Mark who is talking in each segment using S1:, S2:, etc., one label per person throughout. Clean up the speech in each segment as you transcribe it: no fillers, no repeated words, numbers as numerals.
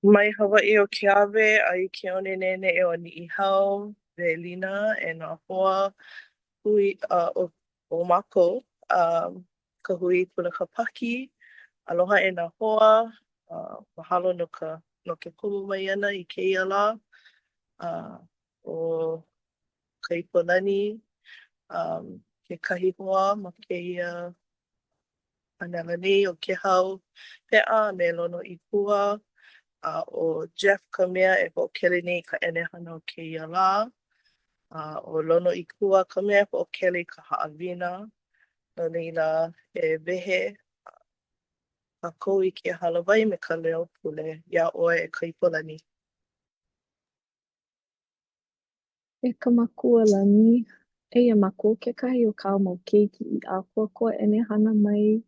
S1: Mai Hawaiʻi o Keawe a i ke one neʻeneʻe o Niʻihau, Welina e nā hoa hui o o mākou ka hui Kula Kāpaki. Aloha e nā hoa, mahalo no ka no ke komo mai ʻana i kēia lā. ʻO Kaipolani kekahi hoa ma kēia pānela nei ʻo Kehau Peʻa a me Lonoikua. A ʻo Jeff ka mea e hoʻokele nei i ka ʻenehana o kēia lā. A ʻo Lonoikua ka mea e hoʻokele i ka haʻawina. No laila, e wehe kākou i kēia hālāwai me ka leo pule iā ʻoe e Kaipolani.
S2: E ka Makua lani, eia mākou kekahi o kāu mau keiki i ʻākoakoa ʻenehana mai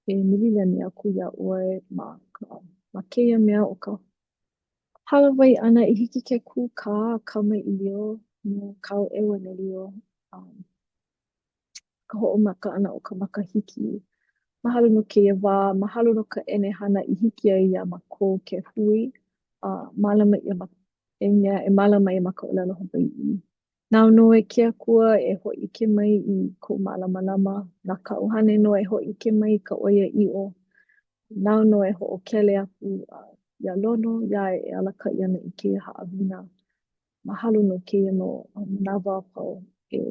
S2: e mililani aku iā ʻoe ma ka ma kēia mea o ka hālāwai ʻana i hiki ke kūkā a kamaʻilio no kāu ʻeuanelio um ka hoʻomaka ʻana o ka makahiki. Mahalo no kēia wā, mahalo no ka ʻenehana i hiki ai iā mākou ke hui a mālama ʻia ma i mea e mālama ai ma ka ʻōlelo Hawaiʻi. Nāu nō e ke Akua e hōʻike mai i kou mālamalama, na ka ʻUhane nō e hōʻike mai i ka ʻoiaʻiʻo. Nāu nō e hoʻokele aku iā Lono, iā ia e alakaʻi ana i kēia haʻawina. Mahalo no kēia mau manawa a pau e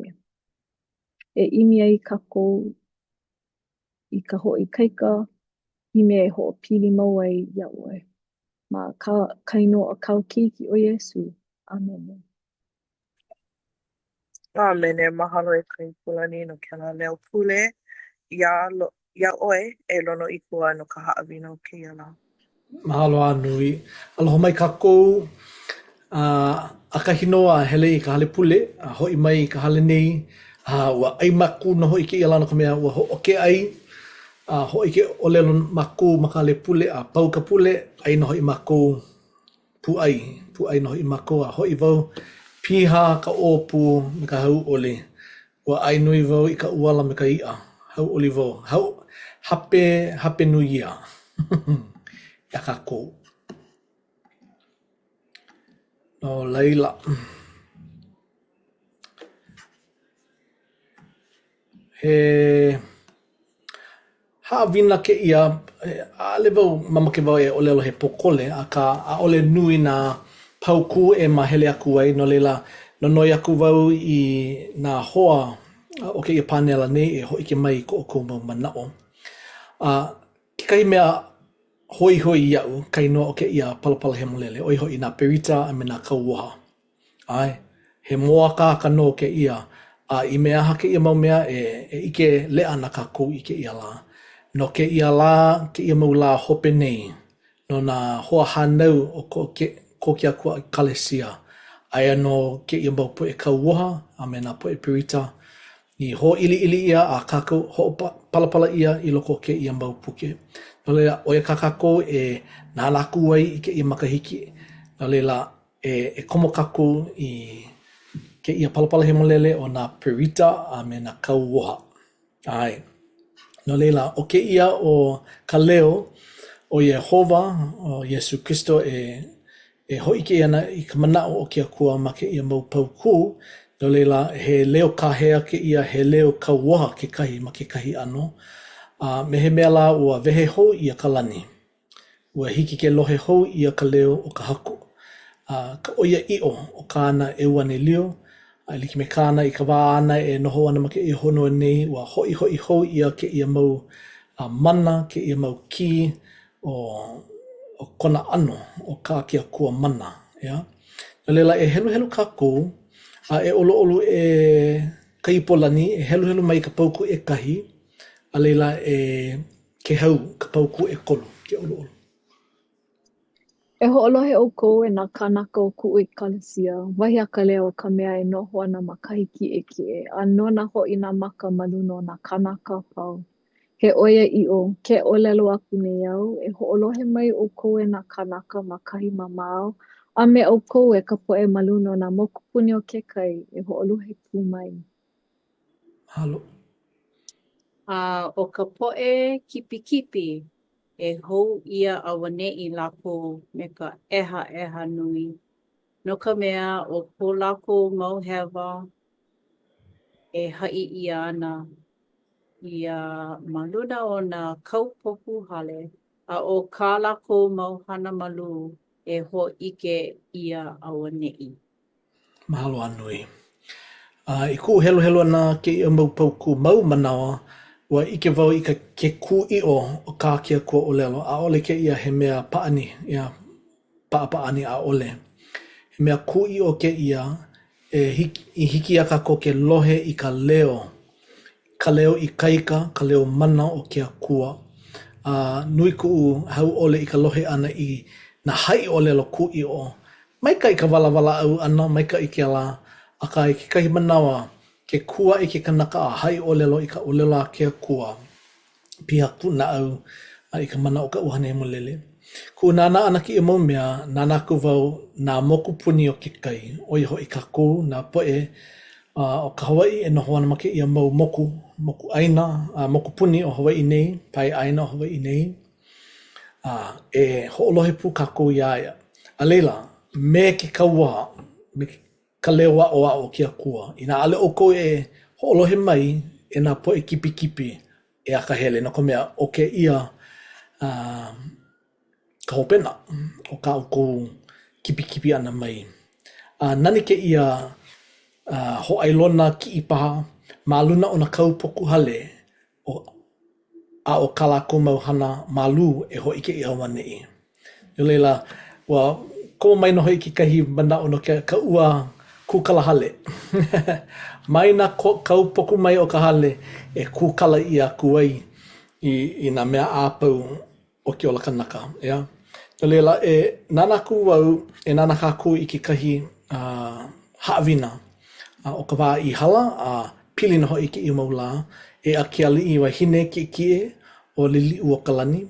S2: e ʻimi ai kākou i ka hoʻoikaika i mea e hoʻopili mau ai iā ʻoe. Ma ka, ka inoa o kāu keiki ʻo Iesū. ʻĀmene.
S1: ʻĀmene. Mahalo e Kaipolani no kēlā leo pule iā, iā ʻoe e Lonoikua no ka haʻawina o kēia lā.
S3: Mahalo a nui. Aloha mai kākou. A ʻakahi nō a hele i ka hale pule, a hoʻi mai i ka hale nei, a ua ʻai mākou nō hoʻi kēia lā no ka mea ua hōʻoki ʻai, a hōʻike ʻōlelo mākou ma ka hale pule, a pau ka pule, ʻai nō hoʻi mākou, pūʻai, pūʻai nō hoʻi mākou, a hoʻi wau, piha ka ʻōpū me ka hauʻoli. Ua ʻai nui wau i ka ʻuala me ka iʻa. Hauʻoli wau. Hau, hape, hape nui ia iā kākou. No laila, he haʻawina kēia, ʻaʻole wau, mamake wau e ʻōlelo he pōkole, akā ʻaʻole nui nā paukū e māhele aku ai, no laila, nonoi aku wau i nā hoa o kēia pānela nei e hōʻike mai i ko ʻoukou mau manaʻo. A kekahi mea hoihoi iaʻu ka inoa o kēia palapala hemolele, ʻo ia hoʻi nā berita a me nā kauoha. ʻAe, he mōakāka nō kēia, a i mea aha kēia mau mea e e ʻike leʻa ana kākou i kēia lā? No kēia lā, kēia mau lā hope nei, no nā hoahānau o ko ke ko ke Akua ʻEkalesia, aia nō kēia mau poʻe kauoha a me nā poʻe berita i hōʻiliʻili ʻia a kākau hoʻopalapala ʻia i loko o kēia mau puke. No laila, ʻo ia kā kākou e nānā aku ai i kēia makahiki. No laila, e, e komo kākou i kēia palapala hemolele o nā berita a me nā kauoha. ʻAe. No laila, ʻo kēia ʻo ka leo o Iēhova, o Iesū Kristo e e hōʻike ana i ka manaʻo o ke Akua ma kēia mau paukū, no laila, he leo kāhea kēia, he leo kauoha kekahi ma kekahi ʻano, a me he mea lā ua wehe hou ʻia ka lani. Ua hiki ke lohe hou ʻia ka leo o ka Haku, a ka ʻoiaʻiʻo o kāna ʻeuanelio, a e like me kāna i ka wā āna e noho ana ma kēia honua nei, ua hoʻihoʻi hou ʻia kēia mau mana, kēia mau kī o, o kona ʻano, o kā ke Akua mana, ʻeā? No laila, e heluhelu kākou, a e ʻoluʻolu e Kaipolani, e heluhelu mai i ka paukū ʻekahi, a laila e Kehau ka paukū ʻekolu, ke ʻoluʻolu.
S2: E hoʻolohe ʻoukou e nā kānaka o kuʻu ʻekalesia, wahi a ka leo o ka mea e noho ana ma kahi kiʻekiʻe, a nona hoʻi nā maka ma luna o nā kānaka a pau. He ʻoiaʻiʻo, ke ʻōlelo aku nei au, e hoʻolohe mai ʻoukou e nā kānaka ma kahi mamao, a me ʻoukou e ka poʻe ma luna o nā mokupuni o ke kai, e hoʻolohe pū mai.
S3: Mahalo.
S4: A ʻo ka poʻe kipikipi. E hou ʻia auaneʻi lākou me ka ʻehaʻeha nui, No ka mea, ʻo ko lākou mau hewa e haʻi ʻia ana ia ma luna o nā kaupoku hale, A ʻo kā lākou mau hana malū e hōʻike ʻia auaneʻi.
S3: Mahalo a nui. A i kuʻu heluhelu ʻana kēia mau paukū mau manawa, ua ʻike wau i ka ke kūʻiʻo o kā ke Akua ʻōlelo, ʻaʻole kēia he mea pāʻani, ʻeā, paʻa pāʻani, ʻaʻole. He mea kūʻiʻo kēia e hiki, i hiki iā kākou ke lohe i ka leo, ka leo ikaika, ka leo mana o ke Akua. A nui kuʻu hauʻoli i ka lohe ʻana i nā haʻi ʻōlelo kūʻiʻo Maikaʻi ka walawalaʻau ʻana, maikaʻi kēlā, akā i kekahi manawa, ke kū aʻe ke kanaka a haʻi ʻōlelo i ka ʻōlelo a ke Akua, piha kuʻu naʻau i ka mana o ka ʻUhane Hemolele. Kuʻu nānā ʻana kēia mau mea, nānā aku wau nā mokupuni o ke kai, ʻo ia hoʻi kākou, nā poʻe o ka Hawaiʻi e noho ana ma kēia mau moku, mokuʻāina, a mokupuni o Hawaiʻi nei, pae ʻāina o Hawaiʻi nei. A e hoʻolohe pū kākou iā ia. A laila, me ke kauoha, me ka leo aʻoaʻo o ke Akua, inā ʻaʻole ʻoukou e hoʻolohe mai e nā poʻe kipikipi e akahele, no ka mea, ʻo kēia ka hopena o kā ʻoukou kipikipi ʻana mai. A nani kēia hōʻailona kiʻi paha ma luna o nā kaupoku hale o a ʻo kā lākou mau hana malū e hōʻike ʻia auaneʻi. No laila, ua komo mai nō hoʻi kekahi manaʻo no ke ka ua kūkala hale. Mai nā kaupoku mai o ka hale e kūkala ʻia aku ai i, i nā mea a pau o ke ola kanaka, ʻeā? No laila, e nānā aku wau, e nānā kākou i kekahi uh, haʻawina uh, o ka wā i hala a pili nō hoʻi i kēia mau lā, e a ke aliʻi wahine kiʻekiʻe ʻo Liliʻuokalani.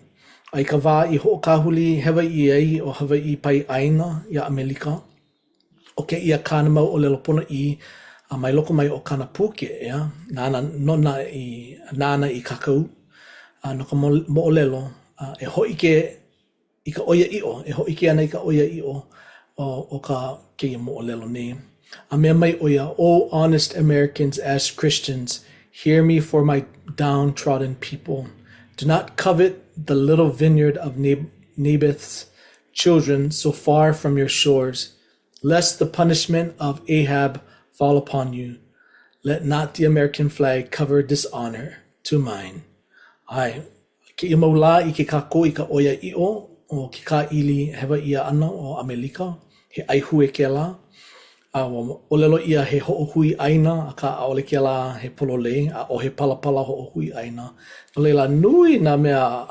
S3: A i ka wā i hoʻokāhuli hewa ʻia ai ʻo Hawaiʻi pae ʻāina iā ʻAmelika, ʻo kēia kāna mau ʻōlelo ponoʻī a mai loko mai o kāna puke, ʻeā, nāna nona i nāna i kākau a no ka moʻolelo a e hōʻike i ka ʻoiaʻiʻo, e hōʻike ana i ka ʻoiaʻiʻo o, o ka kēia moʻolelo nei. A mea mai ʻo ia, O honest Americans as Christians, hear me for my downtrodden people. Do not covet the little vineyard of Naboth's children so far from your shores, lest the punishment of Ahab fall upon you. Let not the American flag cover dishonor to mine. ʻAe, kēia mau lā ʻike kākou i ka ʻoiaʻiʻo o ke kāʻili hewa ʻia ʻana o ʻAmelika, he ʻaihue kēlā, a ua ʻōlelo ʻia he hoʻohui ʻāina, akā ʻaʻole kēlā he pololei, ʻaʻohe palapala hoʻohui ʻāina. No laila, nui nā mea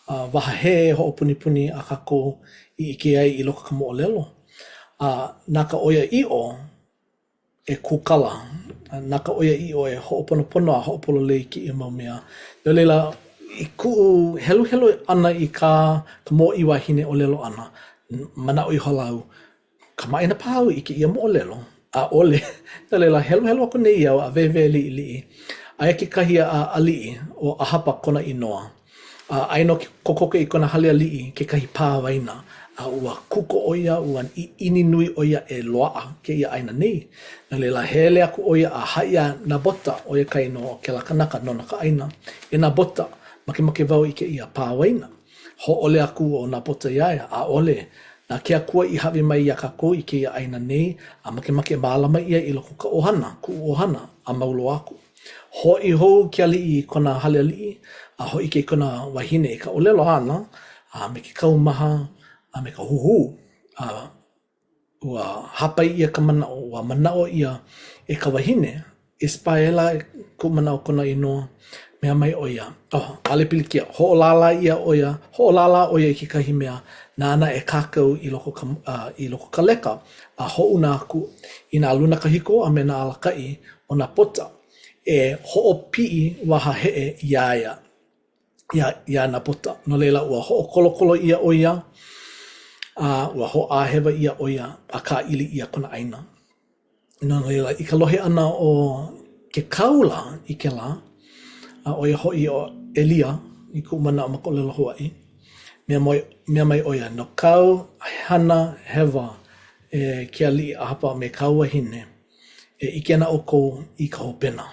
S3: a wahahē hoʻopunipuni a kākou i ʻike ai i loko o ka moʻolelo. A na ka ʻoiaʻiʻo e kūkala, na ka ʻoiaʻiʻo e hoʻoponopono a hoʻopololei i kēia mau mea. No laila, i kuʻu heluhelu ʻana i kā ka mōʻī wahine ʻōlelo ʻana, manaʻo ihola au, Kamaʻāina paha au i kēia moʻolelo? ʻAʻole. No laila, heluhelu aku nei au a wēwē liʻiliʻi. Aia kekahi aliʻi, ʻo ʻAhapa kona inoa. A aia nō kokoke i kona hale aliʻi kekahi pā waina, a ua kuko ʻo ia, ua ʻiʻini nui ʻo ia e loaʻa kēia ʻāina nei. No laila, hele aku ʻo ia a haʻi iā Nabota, ʻo ia ka inoa o kēlā kanaka nona ka ʻāina, E Nabota, makemake wau i kēia pā waina. Hōʻole aku ʻo Nabota iā ia, ʻAʻole, na ke Akua i hāʻawi mai iā kākou i kēia ʻāina nei, a makemake e mālama ʻia i loko o ka ʻohana, kuʻu ʻohana, a mau loa aku. Hoʻi hou ke aliʻi i kona hale aliʻi, a hōʻike i kona wahine i ka ʻōlelo āna, a me ke kaumaha, a me ka huhū, a Ua hāpai ʻia ka manaʻo, ua manaʻo ʻia e ka wahine, Isebaela kuʻu manaʻo kona inoa, mea mai ʻo ia, oh, ʻaʻole pilikia, hoʻolālā ʻia ʻo ia, hoʻolālā ʻo ia i kekahi mea nāna e kākau i loko ka, uh, i loko ka leka a hoʻouna aku i nā lunakahiko a me nā alakaʻi o Nabota e hoʻopiʻi wahaheʻe iā ia. iā, iā Nabota. No laila, ua hoʻokolokolo ʻia ʻo ia, a ua hoʻāhewa ʻia ʻo ia, a kāʻili ʻia kona ʻāina. No laila, i ka lohe ʻana o ke kāula i kēlā, a ʻo ia hoʻi ʻo ʻElia, i kuʻu manaʻo ma ka ʻōlelo Hawaiʻi. Mea mai, mea mai ʻo ia, no kāu hana hewa e ke aliʻi ʻAhaba me kāu wahine, e ʻike ana ʻoukou i ka hopena,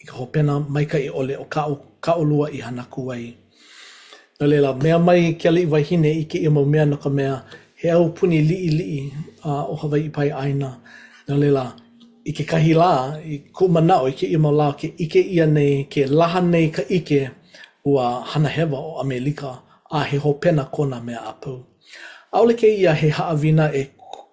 S3: i ka hopena maikaʻi ʻole o kā, kā ʻolua i hana aku ai. No laila, mea mai ke aliʻi wahine i kēia mau mea no ka mea, he aupuni liʻiliʻi a ʻo Hawaiʻi pae ʻāina. No laila, i kekahi lā, i kuʻu manaʻo i kēia mau lā, ke ʻike ʻia nei, ke laha nei ka ʻike, ua hana hewa ʻo ʻAmelika, a he hopena ko nā mea a pau. ʻAʻole kēia he haʻawina e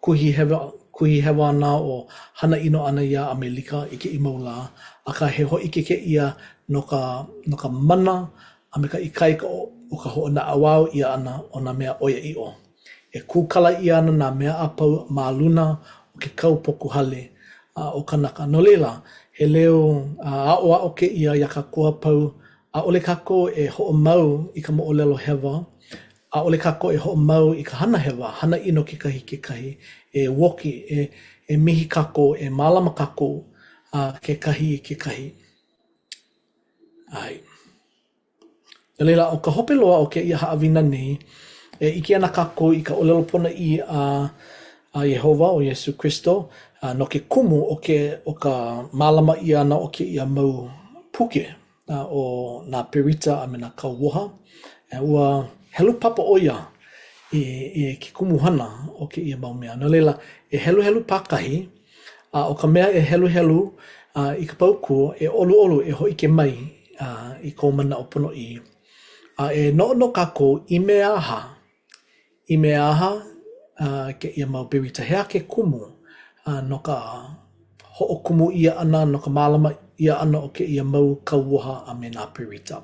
S3: kuhi hewa, kuhi hewa ana o hana ʻino ana iā ʻAmelika i kēia mau lā, akā he hōʻike kēia no ka, no ka mana a me ka ikaika o, o ka hoʻonaʻauao ʻia ʻana o nā mea ʻoiaʻiʻo. E kūkala ʻia ana nā mea a pau ma luna o ke kaupoku hale a o kanaka. No laila, he leo aʻoaʻo kēia iā kākou a pau, ʻaʻole kākou e hoʻomau i ka moʻolelo hewa, ʻaʻole kākou e hoʻomau i ka hana hewa, hana ʻino kekahi i kekahi, e uoki, e, e mihi kākou, e mālama kākou a kekahi i kekahi. ʻAe. No laila, ʻo ka hope loa o kēia haʻawina nei, e ʻike ana kākou i ka ʻōlelo ponoʻī a a Iēhova, ʻo Iesū Kristo, a no ke kumu o ke o ka mālama ʻia ʻana o kēia mau puke a ʻo nā berita a me nā kauoha. Ua helu papa ʻo ia i i ke kumuhana o kēia mau mea. No laila, e heluhelu pākahi, A ʻo ka mea e heluhelu i ka paukū, e ʻoluʻolu e hōʻike mai i kou manaʻo ponoʻī. A e noʻonoʻo kākou i mea aha, i mea aha kēia mau berita? He aha ke kumu no ka hoʻokumu ʻia ʻana, no ka mālama ʻia ʻana o kēia mau kauoha a me nā berita?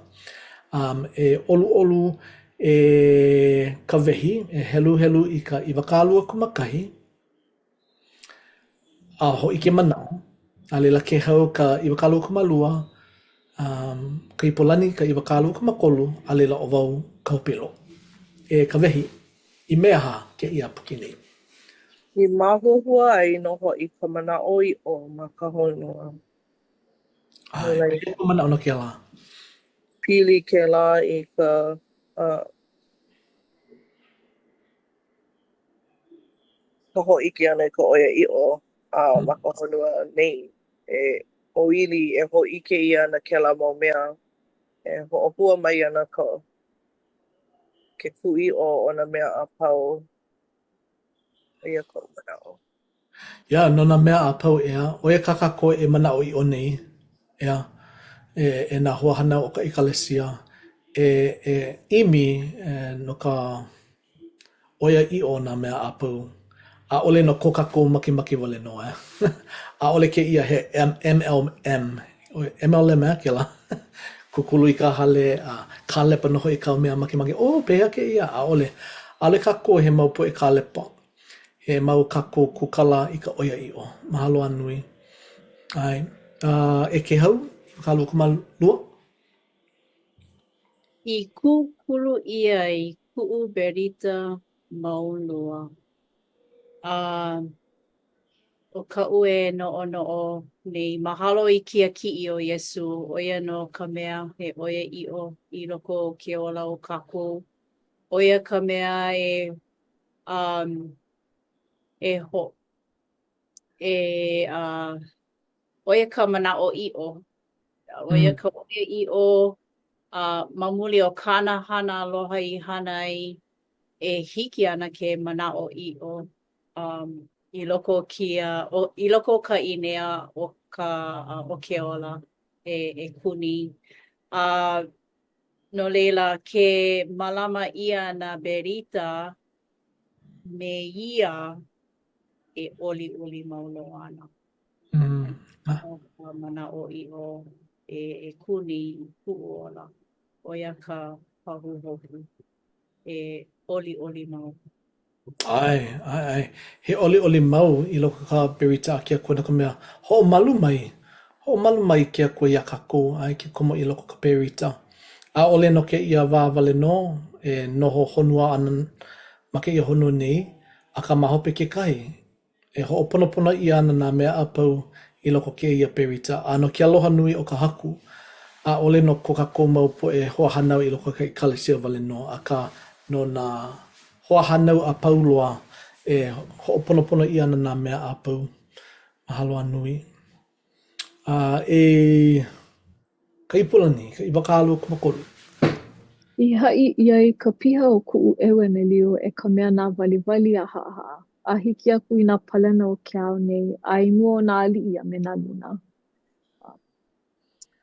S3: E ʻoluʻolu e Kawehi, e heluhelu i ka 21, A hōʻike manaʻo, a laila Kēhau ka 22, um, Kaipolani ka 23, a laila ʻo wau ka hope loa. E Kawehi, i mea aha kēia puke nei?
S1: I māhuahua ai nō hoʻi ka manaʻoʻiʻo ma ka honua. No
S3: ʻAe,
S1: laila.
S3: pehea kou manaʻo no kēlā?
S1: Pili kēlā i ka uh, Ka hōʻike ʻana i ka ʻoiaʻiʻo a ma ka honua nei e ʻōʻili, e hōʻike ʻia ana kēlā mau mea. E hoʻohua mai ana ka ke kūʻiʻo o nā mea a pau. ʻO ia koʻu manaʻo.
S3: Yeah, no nā mea a pau, ʻeā, ʻo ia kā kākou e manaʻoʻiʻo nei, ʻeā, e, e nā hoahānau o ka ʻekalesia, e, e ʻimi e, no ka ʻoiaʻiʻo o nā mea a pau. ʻAʻole no ko kākou makemake wale nō, ʻeā. ʻAʻole kēia he MLM, MLM ʻeā kēlā? Kūkulu i ka hale a kālepa nō hoʻi kāu mea makemake, ʻō, pehea kēia? ʻAʻole. ʻAʻole kākou he mau poʻe kālepa. He mau kākou kūkala i ka ʻoiaʻiʻo. Mahalo a nui. ʻAe. A e Kēhau, 22.
S4: I kūkulu ʻia i kuʻu berita mau loa. A ʻo kaʻu e noʻonoʻo nei, mahalo i ke kiʻi o Iesū, ʻo ia nō ka mea he ʻoiaʻiʻo i loko o ke ola o kākou. ʻO ia ka mea e um, e ho, e, uh, ʻo ia ka manaʻoʻiʻo. ʻO ia ka ʻoiaʻiʻo a ma muli o kāna hana aloha i hana ai, e hiki ana ke manaʻoʻiʻo um, i loko o kēia, o, i loko o ka ʻīnea o ka, uh, o ke ola e, e kuni. A no laila, ke mālama ʻia nā berita me ia e ʻoliʻoli mau loa ana.
S3: Mm. Ah.
S4: ʻO ka manaʻoʻiʻo e, e kuni i kuʻu ola. ʻO ia ka pahuhopu e ʻoliʻoli mau.
S3: ʻAe, ʻae, ʻae. He ʻoliʻoli mau i loko ka berita a ke Akua no ka mea, hoʻomalu mai, hoʻomalu mai ke Akua iā kākou, ʻae, ke komo i loko ka berita. ʻAʻole no kēia wā wale nō e noho honua ana ma kēia honua nei, akā ma hope kekahi, e hoʻoponopono ʻia ana nā mea a pau i loko kēia berita, a no ke aloha nui o ka Haku, ʻaʻole no ko kākou mau poʻe hoahānau i loko o ka ʻekalesia wale nō, akā. no nā hoahānau a pau loa e hoʻoponopono ʻia ana nā mea a pau. Mahalo a nui. A e ka Ipulani, ka 23.
S2: I haʻi ʻia i ka piha o kuʻu ʻeuanelio e ka mea nāwaliwali a haʻahaʻa, a hiki aku i nā palena o ke ao nei, a i mua o nā aliʻi a me nā luna.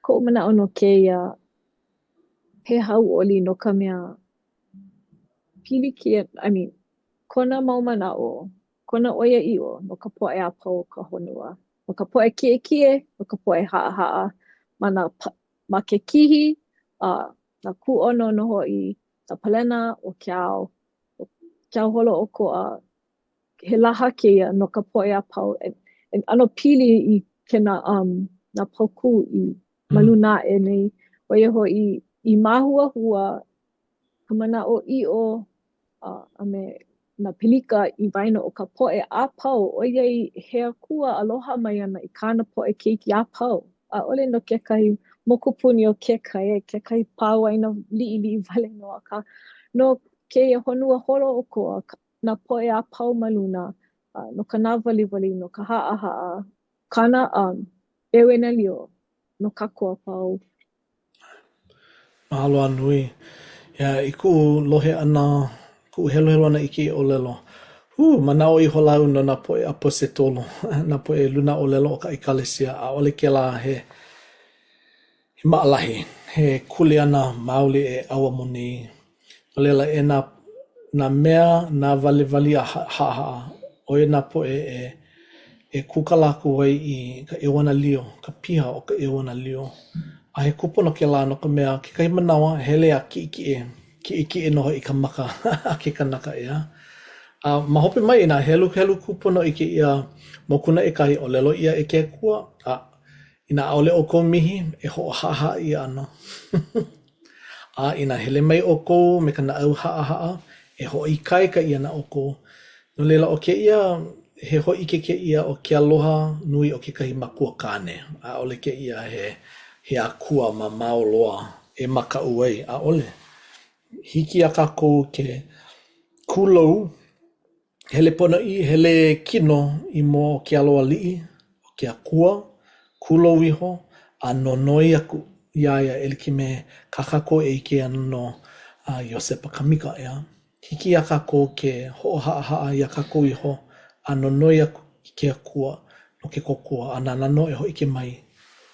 S2: Koʻu manaʻo no kēia, he hauʻoli no ka mea, pilikia, I mean, kona mau manaʻo, kona ʻoiaʻiʻo no ka poʻe a pau o ka honua, no ka poʻe kiʻekiʻe, no ka poʻe haʻahaʻa, ma nā ma ke kihi, a nā kūʻono nō hoʻi, nā palena o ke ao, o ke ao holoʻokoʻa, he laha kēia no ka poʻe a pau e, e ʻano pili i kēnā um, nā paukū i ma mm. luna aʻe nei, ʻo ia hoʻi i māhuahua ka manaʻoʻiʻo a, a me nā pilika i waena o ka poʻe a pau, ʻoiai he akua aloha mai ana i kāna poʻe keiki a pau. ʻAʻole no kekahi mokupuni o kekahi, kekahi pā waena liʻiliʻi wale nō, akā no kēia honua holoʻokoʻa, nā poʻe a pau ma luna, no ka nāwaliwali, no ka haʻahaʻa, kāna um, ʻeuanelio no kākou a pau.
S3: Mahalo a nui. Yeah, i kuʻu lohe ʻana, kuʻu heluhelu ʻana i kēia ʻōlelo, hū, manaʻo ihola au no nā poʻe ʻaposetolo, nā poʻe lunaʻōlelo o ka ʻekalesia, ʻaʻole kēlā he He maʻalahi, he kuleana maoli e ʻauamo nei. No laila, e nā, nā mea nāwaliwali a haʻahaʻa, ʻo ia nā poʻe e, e kūkala aku ai i ka ʻeuanelio, ka piha o ka ʻeuanelio. A he kūpono kēlā no ka mea, kekahi manawa, hele a kiʻekiʻe, kiʻekiʻe nō hoʻi ka maka a ke kanaka, ʻeā? A ma hope mai, inā heluhelu kūpono i kēia mokuna ʻekahi, ʻōlelo ʻia e ke Akua, a Inā ʻaʻole ʻoukou mihi, e hoʻohaʻahaʻa ʻia ana. A inā hele mai ʻoukou me ka naʻau haʻahaʻa, e hoʻoikaika ʻia ana ʻoukou. No laila, ʻo kēia, he hōʻike kēia o ke aloha nui o kekahi makua kāne. ʻAʻole kēia he, he akua mamao loa e makaʻu ai, ʻaʻole. Hiki iā kākou ke kūlou Hele ponoʻī, hele kino i mua o ke alo aliʻi, o ke Akua, kūlou iho, a nonoi aku iā ia e like me kā kākou e ʻike ana no Iosepa Kamika, ʻeā? Hiki iā kākou ke hoʻohaʻahaʻa iā kākou iho a nonoi aku i ke Akua no ke kōkua, a nāna nō e hōʻike mai,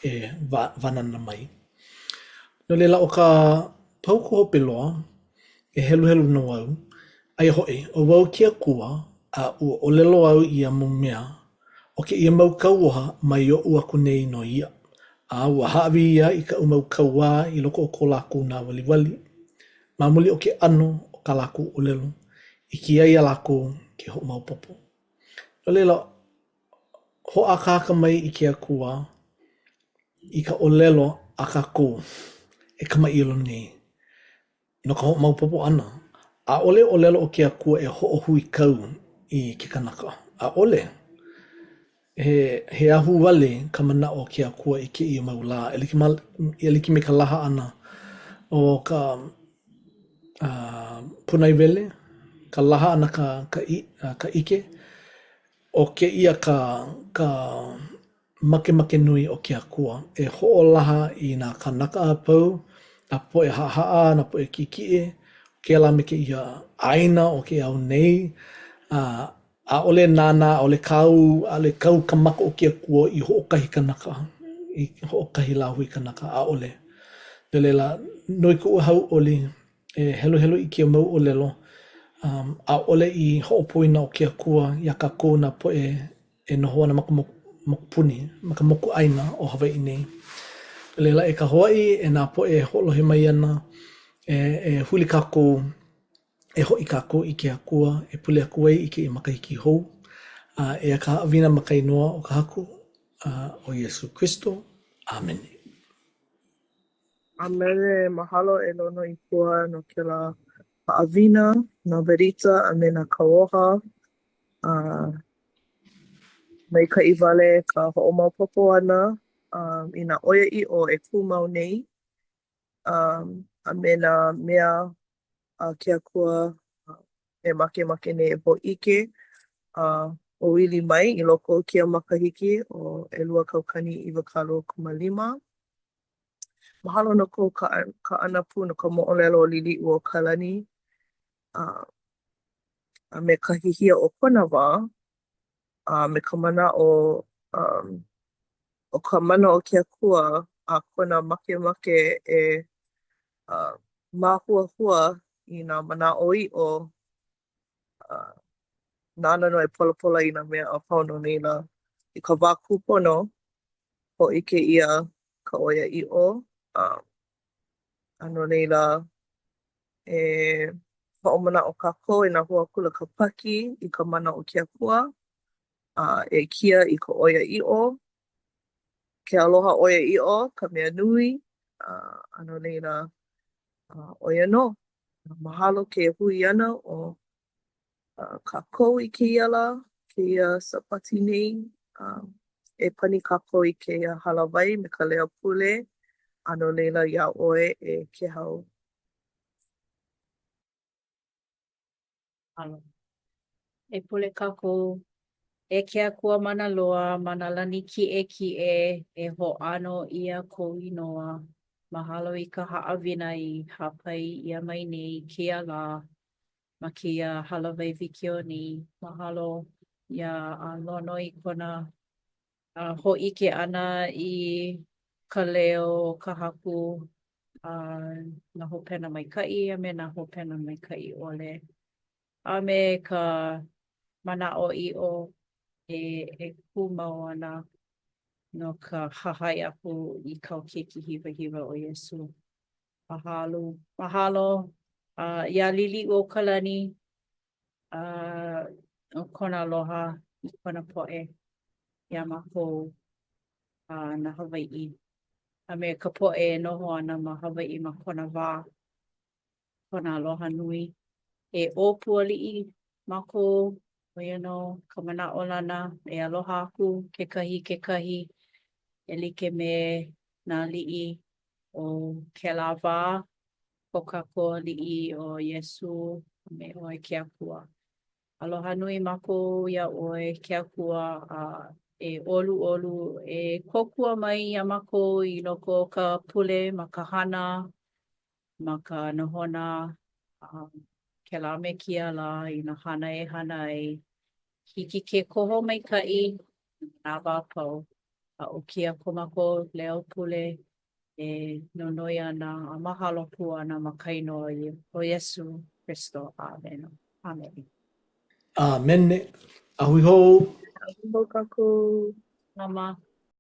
S3: e wānana mai. No laila, ʻo ka paukū hope loa, e heluhelu nō au, Aia hoʻi, ʻo wau ke Akua, a ua ʻōlelo au ia mau mea, ʻo kēia mau kauoha mai oʻu aku nei nō ia, a ua hāʻawi ia i kaʻu mau kauā i loko o ko lākou nāwaliwali, ma muli o ke ʻano o kā lākou ʻōlelo, i hiki ai iā lākou ke hoʻomaopopo. No laila, hoʻākāka mai i ke Akua i ka ʻōlelo a kākou e kamaʻilio nei. No ka hoʻomaopopo ʻana, ʻaʻole ʻōlelo o ke Akua e hoʻohuikau i ke kanaka. ʻAʻole. He, he ahuwale ka manaʻo o ke Akua i kēia mau lā, e like, e like me ka laha ʻana o ka uh, pūnaewele, ka laha ʻana ka, ka, ka ʻike, ʻo kēia ka, ka makemake nui o ke Akua e hoʻolaha i nā kānaka a pau, nā poʻe haʻahaʻa, nā poʻe kiʻekiʻe, kēlā me kēia ʻāina o ke ao nei, a ʻaʻole nānā, ʻaʻole kau, ʻaʻole kau ka maka o ke Akua i hoʻokahi kanaka, i hoʻokahi lāhui kanaka, ʻaʻole. No laila, nui kuʻu hauʻoli e heluhelu i kēia mau ʻōlelo, um, ʻaʻole i hoʻopoina o ke Akua iā kākou nā poʻe e noho ana ma ka mokupuni, ma ka mokuʻāina o Hawaiʻi nei. No laila, e ka hoa e nā poʻe e hoʻolohe mai ana, e, e huli kākou, e hoʻi kākou i ke Akua, e pule aku ai i kēia makahiki hou. A eia ka haʻawina ma ka inoa o ka Haku, a ʻo Iesū Kristo. ʻĀmene.
S1: ʻĀmene. Mahalo e Lonoikua no kēlā haʻawina, nā berita a me nā kauoha. A maikaʻi wale ka hoʻomaopopo ʻana um, i nā ʻoiaʻiʻo e kū mau nei um, a me nā mea. a ke Akua e makemake nei e hōʻike a ʻōʻili mai i loko o kēia makahiki ʻo 2025. Mahalo no kou kaʻana pū no ka moʻolelo o Liliʻuokalani a a me ka hihia o kona wā a me ka manaʻo um ʻo ka mana o ke Akua a kona makemake e uh māhuahua i nā manaʻoʻiʻo uh nāna nō e polapola i nā mea a pau no laila i ka wā kūpono hōʻike ʻia ka ʻoiaʻiʻo a a no laila e hoʻomanaʻo kākou e nā hoa kula Kāpaki i ka mana o ke Akua a e kia i ka ʻoiaʻiʻo, ke aloha ʻoiaʻiʻo ka mea nui, a a no laila, ʻo ia nō. Mahalo ke hui ʻana o kākou i kēia lā, kēia Sāpati nei. E pani kākou i kēia hālāwai me ka leo pule, a no laila iā ʻoe e Kēhau.
S4: Mahalo. E pule kākou. E ke Akua mana loa ma nā lani kiʻekiʻe, e hoʻāno ʻia kou inoa. Mahalo i ka haʻawina i hāpai ʻia mai nei i kēia lā ma kēia hālāwai wikiō nei. Mahalo iā Lono i kona hōʻike ʻana i ka leo o ka Haku a nā hopena maikaʻi a me nā hopena maikaʻi ʻole a me ka manaʻoʻiʻo e e kū mau ana no ka hahai aku i kāu Keiki hiwahiwa ʻo Iesū. Mahalo, mahalo uh, iā Liliʻuokalani a no kona aloha i kona poʻe iā mākou a nā Hawaiʻi a me ka poʻe e noho ana ma Hawaiʻi ma kona wā, kona aloha nui. E ʻōpū aliʻi mākou, ʻo ia nō ka manaʻolana e aloha aku kekahi i kekahi e like me nā aliʻi o kēlā wā, ko kākou aliʻi ʻo Iesū a me ʻoe ke Akua. Aloha nui mākou iā ʻoe ke Akua a e ʻoluʻolu e kōkua mai iā mākou i loko o ka pule ma ka hana, ma ka nohona, a kēlā me kēia lā i nā hana e hana ai. Hiki ke koho maikaʻi nā wā a pau. A ʻo kēia ko mākou leo pule e nonoi ana a mahalo pū ana ma ka inoa o Iesū Kristo. ʻĀmene. ʻĀmene.
S3: ʻĀmene. A hui hou.
S1: A hui hou kākou.
S4: Mālama.